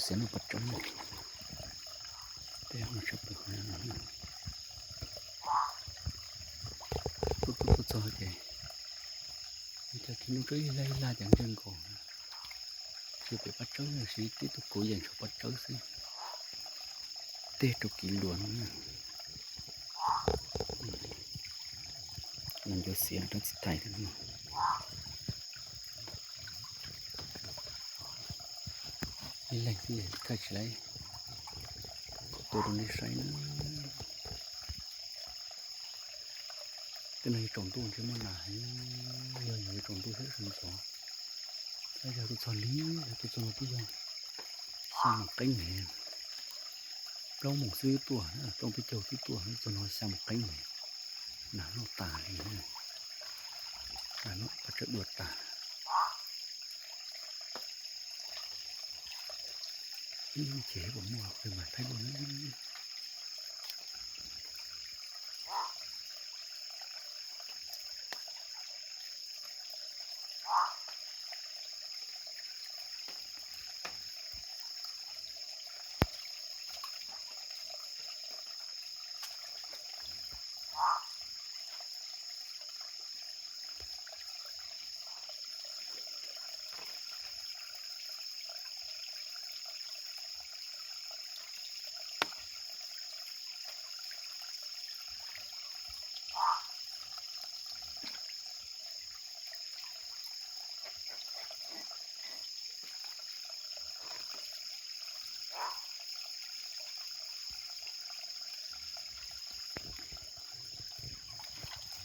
Xiav noj paj tsawb no, tej no tshaj plaws no. Tuaj tuaj tuaj txog ces cov kiv noj tsawb ib laj ib laj ces ntsia nkaus. Yog pem paj tsawb no, siv tib tug kuv yeem tshuav paj tsawb xwb. Tej rau kiv luas no na. Los ncuav xiav rau txiv thais no. Ib leeg xwb, kaj tsis laib, kuv tua rau nej saib na. Tej no yuav tsaus ntuj ntshe muaj nas heev, yog yuav tsaus ntuj thiab sawv ntxov. Tab yog tuaj txog li, yog tuaj txog no twb yog xya moos qeeb ne, plaub moos xwb tuaj, plaub peb caug xwb tuaj, txog no xya moos qeeb ne, nas noj tas li, nas noj paj tsawb dua tas. Ib ces puas muaj peb mas thaij dua na.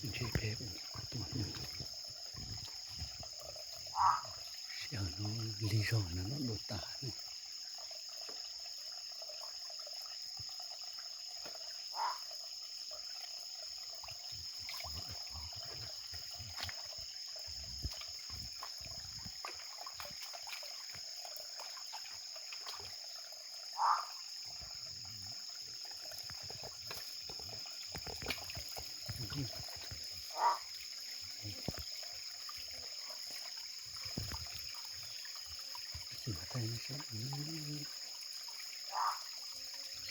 Ntshe peb ua kuv tuaj na. Sij hawm no lig zog no noj dua tas ne.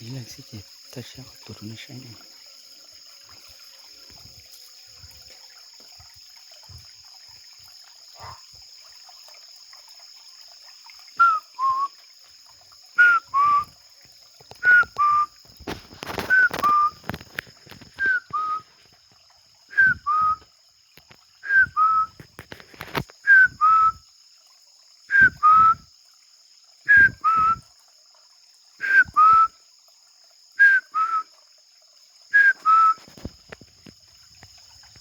Ib leeg xwb ces thaij sab qhov tuaj rau nej saib.